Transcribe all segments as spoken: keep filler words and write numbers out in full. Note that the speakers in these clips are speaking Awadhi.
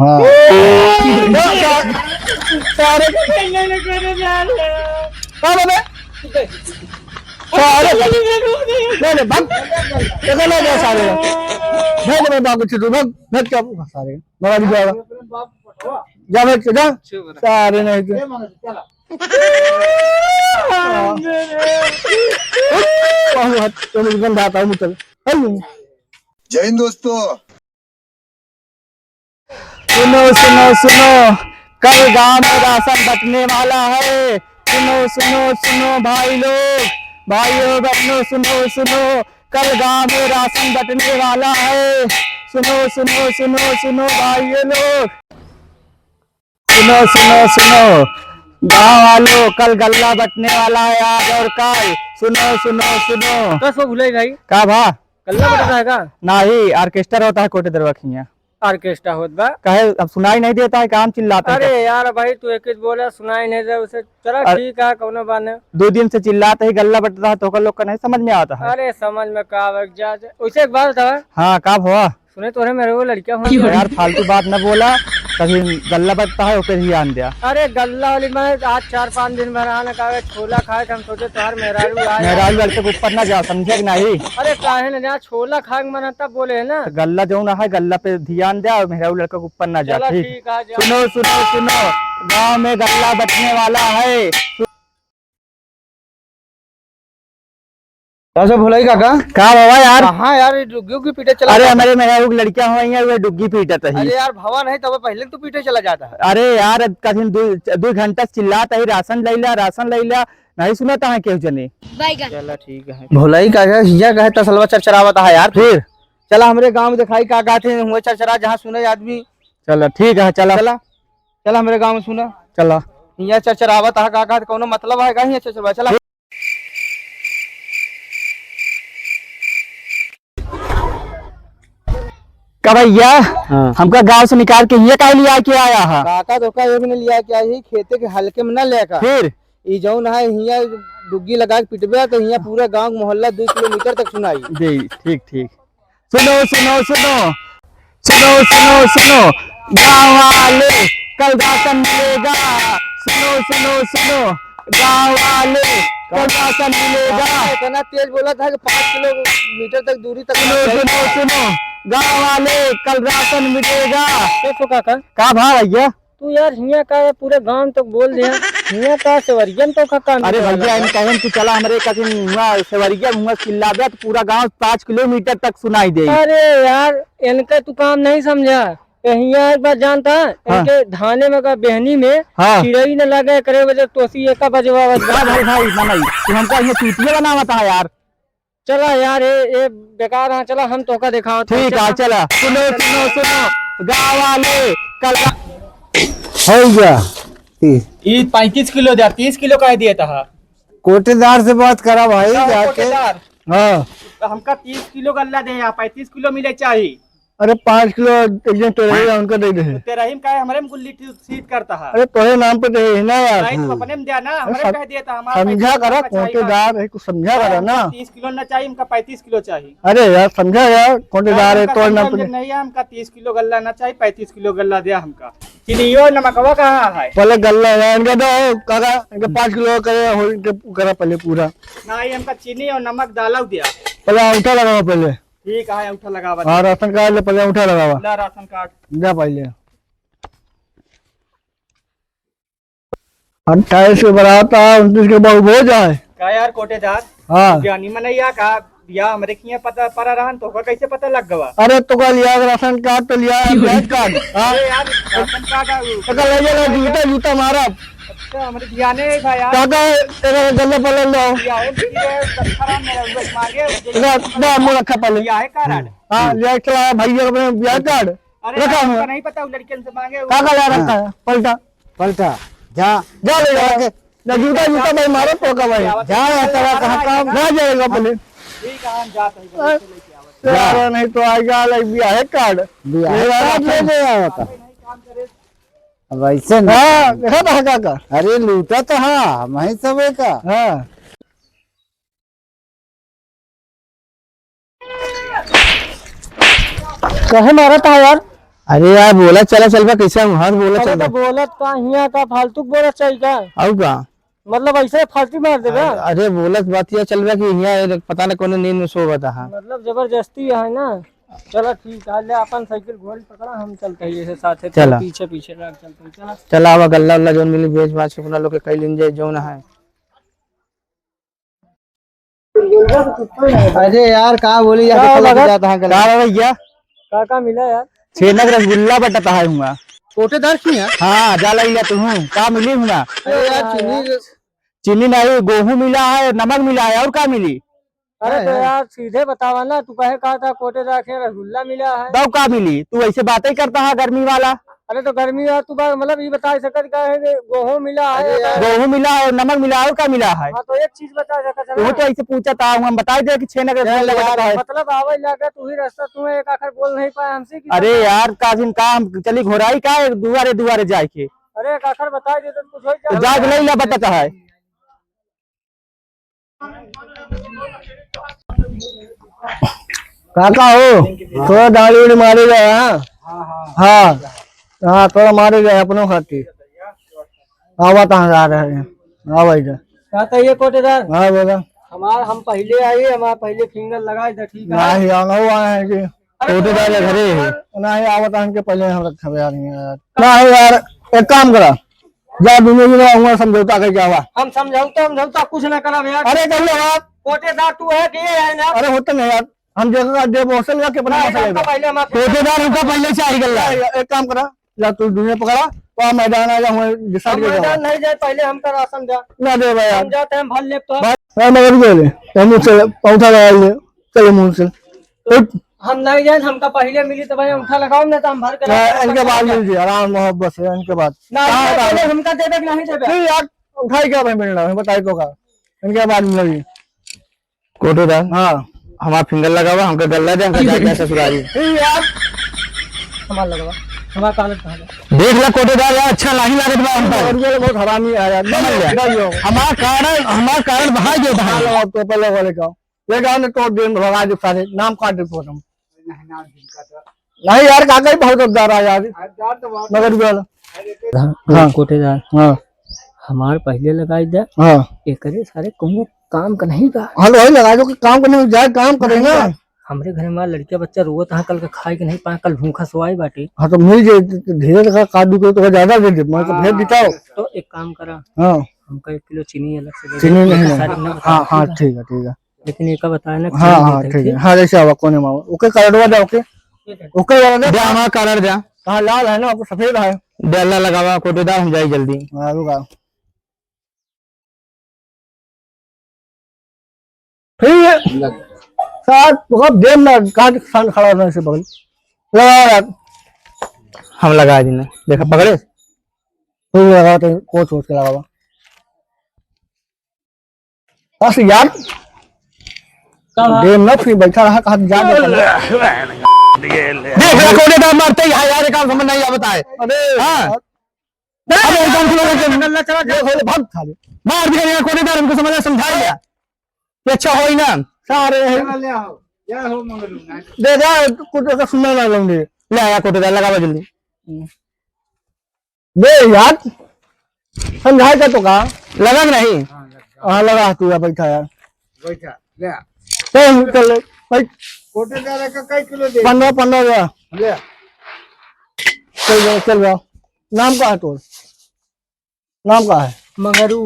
हाँ। सारे। का बे? सारे। ले ले, भाग। देखो ना, जा सारे। भेज दे, भाग, तू भाग, भेज के सारे। बड़ा भी जाएगा। जा, भेज के जा। सारे नहीं तो। बहुत, बहुत, तुम गंदा आता है, मुझे। जय हिंद दोस्तों। सुनो, सुनो, सुनो, कल गांव में राशन बंटने वाला है। सुनो, सुनो, सुनो भाई लोग, भाइयों, बहनों, सुनो, सुनो, कल गांव में राशन बंटने वाला है। सुनो, सुनो, सुनो, सुनो भाइयों लोग, सुनो, सुनो, सुनो, गांव वालों, कल गल्ला बंटने वाला है आज और कल। सुनो, सुनो, सुनो। कस हो भुलाई भाई? का भा? गल्ला बंटत है का? नाही, orchestra होता है कोटेदरवा खियाँ। Orchestra होत बा? कहे, अब सुनाई नहीं देता है, काम चिल्लाता है। अरे यार भाई, तू एक ही बोला, सुनाई नहीं दे उसे। चला अरे, ठीक है, कौनो बात नहीं। दो दिन से चिल्लाता ही गल्ला बंटता है, तो ओकर लोग का नहीं समझ में आता है। अरे समझ में का आवे, जा, जा। वैसे एक बात बतावा। हाँ, का भवा? सुने तोरे मेरे वो लड़कियां हो। अरे यार, फालतू बात न बोला, कभी गल्ला बंटता है, ओपे ध्यान दिया। अरे गल्ला वाली, मैं आज चार पाँच दिन भर आना का छोला खाए थे, हम सोचे तोहर मेहरारू आए। मेहरारू लड़के के ऊपर ना जा, समझे कि नहीं? अरे काहे ना जा, छोला खाए के मन है तब बोले है ना। तो गल्ला जौन है, गल्ला पे ध्यान दे और मेहरारू लड़का के ऊपर ना जा, चला ठीक? ठीक है, जा। सुनो, सुनो, सुनो, गांव में गल्ला बंटने वाला है। का सब भुलाई काका? का बाबा यार? कहाँ यार, ये डुग्गी उग्गी पीटे चला अरे जाता? हमारे मेहरारू के लड़कियां हो, यहाँ वो डुग्गी पीटत है। अरे यार, भवा नहीं तब पहले तू पीटे चला जाता है। अरे यार, कठिन दो, दो घंटा से चिल्लात है, राशन ले ला, राशन ले ला, नहीं सुनत है केहू जने। बैगन। चला ठीक है। भुलाई काका, हिया कहे तसलवा चरचरावत है यार। फिर? चला हमरे गांव में दिखाई का कहते हैं, हुए चरचरा जहाँ सुने आदमी। चला ठीक है, चला। चला, चला हमरे गांव में सुना। चला। हिया चरचरावत है का कहते, कौनो मतलब है का हिया चरचरावा? चला। का भैया, हाँ। हमका गांव से निकाल के हिया काहे लिया के आया है? काका तो का एक ने लिया के आई, खेते के हल्के में ना लेकर। फिर? ई जौन है हिया डुग्गी लगा के पिटबे तो हिया पूरा गांव मोहल्ला दो किलोमीटर तक सुनाई। जी, ठीक, ठीक। सुनो, सुनो, सुनो, सुनो, सुनो, सुनो, गाँव वाले, कल राशन मिलेगा। सुनो, सुनो, सुनो, गाँव वाले, कल राशन मिलेगा। इतना तेज बोला था कि पाँच किलोमीटर तक दूरी तक सुनो, सुनो, सुनो, गाँव वाले, कल राशन मिलेगा। कैसो काका? का भा भैया? तू यार हियाँ का है, पूरे गांव तक बोल दिया। हियाँ का सेवरिया में तो का काम अरे निकल भैया, रहा इन है? कहें कि चला हमरे कथिन हुआ सेवरिया में हुआ चिल्ला दे तो पूरा गांव पाँच किलोमीटर तक सुनाई दे। अरे यार, इनका तू काम नहीं समझा। ये हियाँ एक बात जानता है, हाँ। इनके धाने में का बेहनी में हाँ। चिड़ई न लगे, करे वजह तोसी एका बजवा बजवा। हाँ भाई, भाई, ना भाई, तू हमका ये चूतिया बनावता है यार। चला यार, ए, ए बेकार है, चला हम तोका देखावत है, ठीक चला। है, चला। सुनो, सुनो, सुनो, गाँव वाले, कल रा- हो गया। तीस। ई पैंतीस किलो द्या, तीस किलो काहे दिया था? कोटेदार से बात करा भाई, का जाके। कोटेदार? हाँ। तो हमका तीस किलो गल्ला दे, या पैंतीस किलो मिले चाही। अरे, पाँच किलो एक जन तो रहेगा, हाँ। उनका दे दे। तो तेरा ही में काहे हमरे में गुल्ली ठी-, सीट करता है? अरे, तोरे नाम पे तो है ना यार। नहीं, तू अपने में दिया ना, अरे, हमरे सम-, कह दिया था, हमारा समझा पैसा करा, का चाहिए कोटेदार है, कुछ समझा करा ना। तीस किलो ना चाहिए, हमका पैंतीस किलो चाहिए। अरे यार, समझा यार, कोटेदार है, हमका तोरे नाम समझा पे नहीं है, हमका तीस किलो गल्ला ना चाहिए, पैंतीस किलो गल्ला दिया हमका। चीनियो नमकवा कहाँ है? पहले गल्ला है, इनका दो, काका, इनका पाँच किलो करे, हो, इनके करा पहले पूरा। नहीं, हमका चीनी और नमक डाला दिया। पहले अंगूठा लगाओ पहले। ठीक है, अंगूठा लगावा। हाँ, राशन कार्ड ले, पहले अंगूठा लगावा। ला राशन कार्ड। जा पहले। अट्ठाईस के बरात आ, उनतीस के बहू भोज आए। का यार कोटेदार? हाँ। ज्ञानी मनैया का बिया हमरे किया पता पड़ा रहन, तो ओकर कैसे पता लग गवा? अरे तो का लिया राशन कार्ड तो लिया है, ब्याज कार्ड। हाँ। अरे यार, राशन कार्ड आ, उ- तो का ले जा, जूता, जूता मारा। अच्छा, हमरे ध्याने है भाई यार। काका, तेरा गल्ला पलट लो। बिया है, बिया है, रखा रहा मेरा, बस मांगे, तेरा, तेरा मुंह रखा पहले। बिया है कार्ड। हाँ, ले चला भैया अपने ब्याज कार्ड। अरे रखा यार, हुआ। हमका नहीं पता, उ लड़कियन से मांगे, उ काका ले रखा है, पलटा। पलटा, जा। जा ले जा। जा के। ना जूता, जूता भाई मारो तो का भाई। जा, ऐसा बात है, काम। ना जाएगा अपने। ठीक है, हम जाते हैं, जा। चले के आवत। जा। तेरा नहीं तो आएगा, लाइक बिया है कार्ड। बिया है मेरा कार्ड ले ले आया था। अब ऐसे नहीं। हाँ, देखा था काका। अरे लूटा तो हाँ, मैं ही सब है का। हाँ। काहे मारत है यार? अरे यार, बोला चला चलबा, कैसे हम हाथ बोला अरे चलबा? तो बोलत का हिया का फालतू बोलत चाहिए का? आऊ का? मतलब ऐसे फालतू मार देबे? अरे, अरे बोलत बात यह चलबा कि हिया ये पता न कौन नींद में सोवत है। मतलब जबरदस्ती है ना? चला ठीक है, ले अपन साइकिल घोड़ी पकड़ा, हम चलते हैं ये साथे, चला। पीछे पीछे लग चलते हैं, चला। चला, आवा गल्ला उल्ला जौन मिली बेच बाच के अपना लोग के कई लेन जाए जौन है। अरे यार, का बोली, का जाके लगा? जाता है गला। का बा भैया? का, का मिला यार? छेना के रसगुल्ला बटता है हुआ। कोटेदार की है? हाँ, जा लइला तू। का मिली हुआ? अरे यार, चीनी, चीनी नहीं, गेहूं मिला है, नमक मिला है, और का मिली? अरे है, तो है। यार, सीधे बतावा ना, तू कहे कहा था कोटेदार के रसगुल्ला मिला है। तब का मिली? तू ऐसे बातें करता है गर्मी वाला। अरे तो गर्मी है, तू बा-, मतलब ये बता सकत का है कि गेहूं मिला है? अरे यार। गेहूं मिला है, नमक मिला है, और का मिला है? हाँ, तो एक चीज बता सकत है तू ना। तो ऐसे पूछा था, हम बता दे कि छेना के रसगुल्ला यार, बटता है। मतलब आवे लगा, तू ही रास्ता, तू एक आखर बोल नहीं पाए हमसे कि अरे मतलब यार, का दिन का हम चली घोराई का है, दुआरे दुआरे जाए के। अरे एक आखर बता दे तो कुछ हो तो जाए। जा लइला बटता है। काका हो, थोड़ा दाढ़ी उड़ी मारे गए, हाँ? हाँ, हाँ। हाँ, हाँ, थोड़ा मारे गए अपनों खातिर। आवा कहाँ से आ रहे हैं? आवा इधर। का कहिए कोटेदार? हाँ, बोला। हमार, हम पहले आए, हमार पहले finger लगाए दे, ठीक है? नहीं, आना हुआ है कि अरे कोटेदार के घरे है। नहीं, आवत आन के पहले हम रखा यार, यार। नहीं यार, एक काम करा, जा दोनों जने हुआ समझौता करके आवा। हम समझौता, समझौता कुछ ना करब यार। अरे कर लो बात। कोटेदार तू है कि ये है ना? अरे होता नहीं यार, हम जगह का दे मौसल या के अपना नहीं, मौसल हमका है। पहले हमार कोटेदार हमका पहले से आई गल्ला। नहीं, एक काम करा, जा तू दोनों पकड़ा, वहाँ मैदान आ जा, वहाँ decide हम कर मैदान जाओ। नहीं जाए, पहले हमका राशन जा। ना दे भाई यार। हम जाते हैं, भर लेब तो। भाई, भाई मगर बोले, हम उसे पौधा लगा ले, चले मुंह से। उठ। हम नहीं जाए, हमका पहले मिली तो भाई अंगूठा लगाओ, ना तो हम भर के ना, रख इनके बाद मिल जी, आराम मोहब्बत से, इनके बाद। ना, कहाँ इनके बाद? पहले हमका देबे कि नहीं देबे? नहीं यार, उठाई क्या भाई मिलना है, बताई तो का। इनके बाद मिल जी। कोटेदार, हाँ। हमार finger लगावा, हमका गल्ला दे, हमका जाए के ससुरारी। नहीं यार। हमार लगावा, हमार कालर कहाँ बा? देख ला कोटेदार यार, अच्छा नहीं लागत बा हमका। और ये बहुत हरामी है यार। समझ गया? नहीं हो। हमार कारण, हमार कारण बहा गया था। हाँ, लगाओ, तो पहले वाले का। ये गाँव में तोड़ दे, भगा दे सारे, नाम काट दे तोड़ हम। नहीं यार, काका ही बहुत गद्दार है यार। मगर जो है ना। हाँ, हाँ। कोटेदार। हाँ। हमार पहले लगाई दे। हाँ। एकरे सारे कहूँ काम का नहीं बा। हाँ, तो वही लगा दो कि काम का नहीं जाए, काम करे ना। हमरे घर में लड़किया बच्चा रोवत है, कल का खाए के नहीं पाए, कल भूखा सोआई बाटे। हाँ, तो मिल जाए, धीरे रखा, कादू को तो ज्यादा दे दे, मैं तो भेज देता हूँ। तो एक काम करा। हाँ। हमका एक किलो चीनी अलग से दे दे। चीनी नहीं, सारे नहीं। ना हाँ, हाँ, ठीक है। ठीक है, ठीक है। लेकिन एका बताए ना, हाँ, कौन हाँ, देत है, ठीक है। ठीक? हाँ, जैसे आवा, कोने में आवा। ओके, कार्डवा दे, ओके। ठीक है। ओके, वाला दे। दे, हमारा कार्ड दे। हाँ, लाल है ना, आपको सफेद है। दे, अल्लाह लगावा, कोटेदार, हम जाई जल्दी। हाँ, रुका। ठीक है। लग। साथ, बहुत देर ना, काट सान खड़ा रहने से बगल। लगा यार। हम लगा देना। देखा, पकड़े? तू लगा, तो कोच वोच के लगावा। बस यार। का बा? देर न फिर बैठा रहा, कहा जा, जा, जा। देख रहा, कोटेदार मारते ही है यार, ये काम समझ नहीं आवता है। अरे, हाँ। यार। अबे, ये काम सुनो, ये गल्ला चला, ये चला। होले, भाग खा ले। मार दिया यार, कोटेदार, हमको समझा, समझा लिया। ये अच्छा हो ही ना। सारे हैं। चला ले आओ। या हो मंगलू ना। दे दे, कुछ तो सुनना ना लूंगी। ले आया कोटेदार, लगावा जल्दी। बे यार, समझाए का तो का? लगा कि नहीं? हाँ, लगा। हाँ, लगा, तू बैठा यार। बैठा, ले आ। चल, चल, भाई। कोटेदार का कई किलो दे? पन्द्रह, पन्द्रह दे। ले आ। चल जाओ, चल जाओ। नाम का है तोर? नाम का है? मगरू।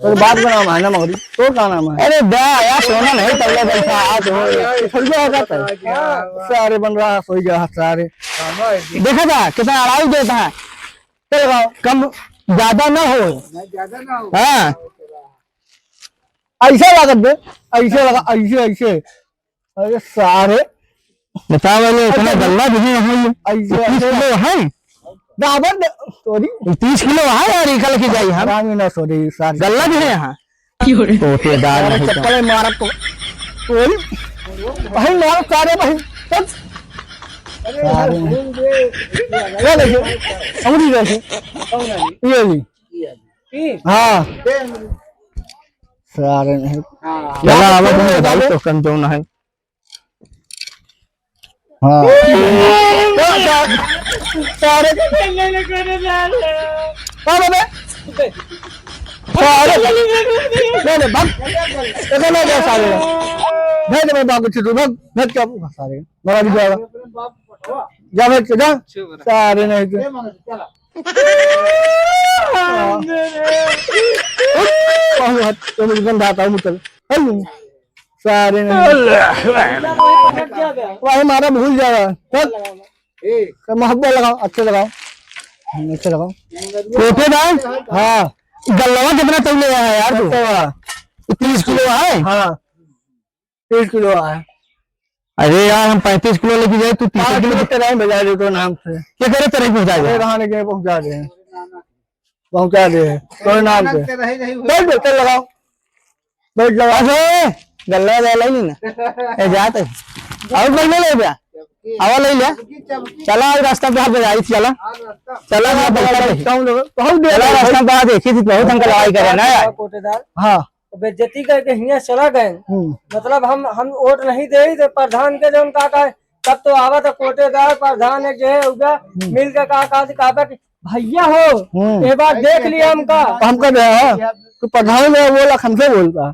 तोर बाप का नाम है ना मगरू? तोर का नाम है? अरे बे, यार, सोना नहीं, तबला बैठा, आज हो। ये थोड़ी होता है। हाँ, सारे बन रहा, सोई गया, सारे। देखा था, कितना अढ़ाई देता है। चल लगाओ, कम, ज्यादा ना हो। नहीं, ज्यादा ना हो। हाँ। ऐसे लागत बे, ऐसे लगा, ऐसे, ऐसे। अरे सारे। बताओ, ये इतना ऐसे गल्ला भी है, ये। ऐसे, तीस ऐसे। किलो है। दाबन दे, sorry। तीस किलो है यार, ये कल की जाई हम। हरामी ना, sorry, सारे। गल्ला भी है यहाँ। कोटेदार अरे नहीं तो। चप्पल मारब तो। ओए, भाई मारब सारे भाई। चल। सारे नहीं। ये देखिए, अंगूठी देखिए। ये ली। हाँ। सारे नहीं। चला, अब तुम बताओ तो कौन कौन है। हाँ। सारे। हाँ, बे। सारे। नहीं, नहीं, भाग। देखो ना, जा सारे। भेज दे, मैं बाप को छुट्टी, भाग, भेज के आप सारे। बड़ा भी जाएगा। जा, भेज के, जा। सारे नहीं तो। बहुत, तुम गंदा आता हूँ, मुतल। सारे नहीं। वही मारा भूल जाएगा। चल। ए। तो मोहब्बत लगाओ, अच्छे लगाओ। हम्म, अच्छे लगाओ। कोटेदार? हाँ। गल्लवा कितना तौले है यार तू? गल्लवा। तीस किलो है? हाँ। तीस किलो है। अरे यार, हम पैंतीस किलो लेके जाए, तू तीस किलो। किलो तेरा ही भेजा दे तो नाम से। क्या करे तेरा ही भेजा दे? अरे, रहा नहीं, पहुंचा दे। पहुंचा दे, तोरे नाम पे। बैठ, बैठ, चल लगाओ। बैठ, लगाओ। अरे, गल्ला, गल्ला ही नहीं ना। ए, जात है। और बैठ ले, ले जा। आवा, ले ले। चला, आज रास्ता पे हाथ बजाई, चला। चला, मैं बैठा रही। बहुत देर चला, हो गई। रास्ता पे हाथ देखी थी, बहुत हमका लड़ाई करे ना यार। कोटेदार। हाँ। बेइज्जती करके हियाँ चला गए। हम्म। मतलब हम, हम वोट नहीं दे तो प्रधान के जौन का, का तब तो आवा तो कोटेदार प्रधान एक जो है उगा हम्म। मिल के का, का, का, का भैया हो, हम्म। एक बार देख लिया हमका। तो हमका दे, हाँ। तू प्रधान में बोला, हमसे बोलता।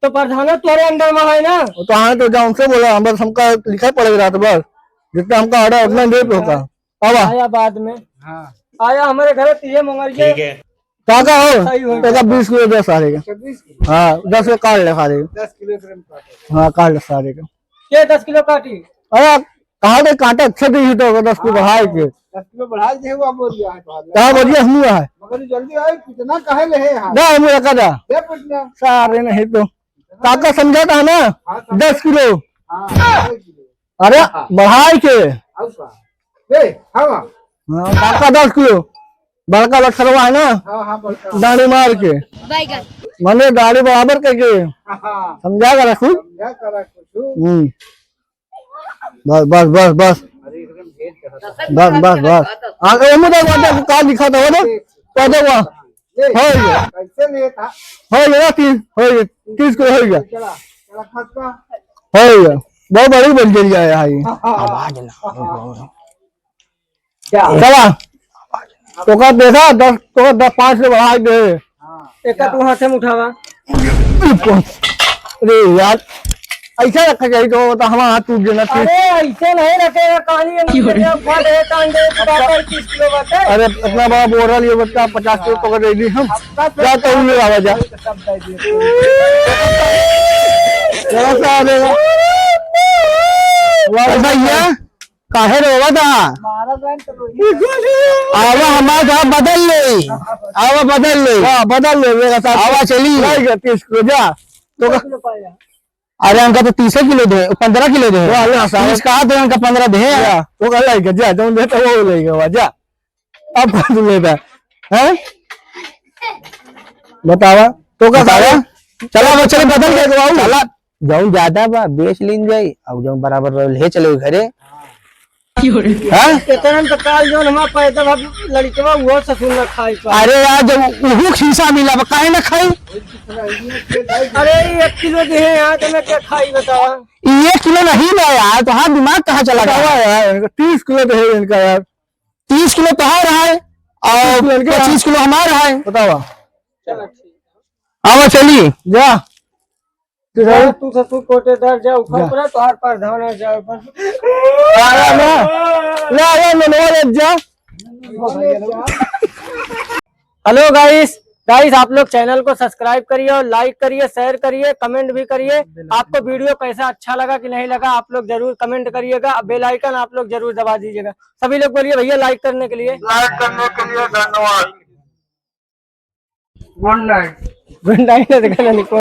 तो प्रधान तोरे under में है ना? वो तो हाँ, तो जा उनसे बोला, हम बस हमका लिखा पड़ेगा रात भर, जितना हमका order उतना दे पे होगा। आवा। आया बाद में। हाँ। आया हमारे घर तीहे मंगरिया। ठीक है। काका हो? सही हो एका गया। बीस किलो दे सारे का। अच्छा, बीस किलो। हाँ, दस किलो काट ले सारे का। दस किलो एकरे में काट ले। हाँ, काट ले सारे का। के दस किलो काटी? अरे, कहा दे काटे, अच्छे दिन ही तो होगा, दस किलो हाँ, बढ़ाए के। दस किलो बढ़ाए दे, वो बोल दिया है तो। कहाँ बोलिए, हम हुआ है। मगर जल्दी आए, कितना कहे ले है यहाँ? ना, हम रखा था। दे पटना। सारे नहीं तो। काका समझाता है ना? हाँ, समझा। दस किलो। हाँ, दस किलो। अरे, हाँ। बढ़ाए के। और का? दे, हाँ। हाँ, काका दस किलो। बड़का बछरवा है ना? हाँ, हाँ, बड़का। दाढ़ी मार के। बैगन। मने दाढ़ी बराबर करके। हाँ, हाँ। समझा कर रखू। समझा कर रखू। हम्म। बस, बस, बस, बस। अरे, एकदम ढेर चढ़ा। बस, बस, बस। आ, ए, मुझे वादा को का लिखा था, वो ना? पौधे हुआ। ले, हो गया। कैसे ले था? हो गया, तीस, हो गया। तीस किलो हो गया। चला, चला, खसबा। हो गया। बहुत बड़ी बन गई है, भाई। हाँ, हाँ। आवाज ना। क्या? चला। तो का देखा, दस, तो दस पाँच से बढ़ा दे। हाँ। एक का तू हाथे में उठावा। अरे यार, ऐसा रखा जाए तो, तो हमारा हाथ टूट जाना चाहिए। अरे, ऐसे नहीं रखेगा, कहानी हम क्यों रे? तेरे ऊपर है, कान दे, तो बात है, तीस किलो बात है। अरे, इतना बड़ा बोरा लिए बच्चा, पचास किलो पकड़ रही थी हम। आपका क्या तो उल्लू आवाज है? सब दे दिए। जरा सा आ जाएगा। वाह, भैया। काहे रोवा था? आवा हमार साहब बदल ले। आवा बदल ले। हाँ, बदल ले, मेरा साथ। आवा चली। लाई गया तीस किलो, जा। तो का-, अरे, हमका तो तीस किलो दे, पन्द्रह किलो दे। वाह, ला साहब। तीस कहा दे, हमका पन्द्रह दे। जा, तो का लाई गया, जा, जौन देता वो ले गया, जा। अब कौन लेता? हैं? बतावा। तो का बतावा। साहब? चला, वो चले, बदल के बाबू। चला। जौन ज्यादा बा, बेच लीन जाई, अउर जौन बराबर रहे, ले चले घरे। हाँ? इतना तो काल जौन हमार पैदा भा लड़कवा, वो ससुर ना खाई पा। अरे यार, जब उहू खीसा मिला बा, काहे ना खाई? अरे, ये एक किलो दे हैं यार, तो मैं क्या खाई बतावा? ये एक किलो नहीं बा यार, तो हाँ, दिमाग कहाँ चला गया? बतावा यार, इनका तीस किलो दे है इनका यार। तीस किलो तोहार है और तीस किलो इनके पच्चीस किलो हमार है। बतावा। चलो ठीक। आवा चली। जा। तू जा। जा, तू ससुर कोटेदार जा, ऊपर जा। पर तोहार प्रधान है, जा ऊपर। आ, आ, ना। ले, आ, ले, मनवा ले, जा। Hello guys, guys आप लोग channel को subscribe करिए और like करिए, share करिए, comment भी करिए। आपको video कैसा अच्छा लगा कि नहीं लगा, आप लोग जरूर comment करिएगा। Bell icon आप लोग जरूर दबा दीजिएगा। सभी लोग बोलिए भैया like करने के लिए। Like करने के लिए धन्यवाद। Good night। Good night।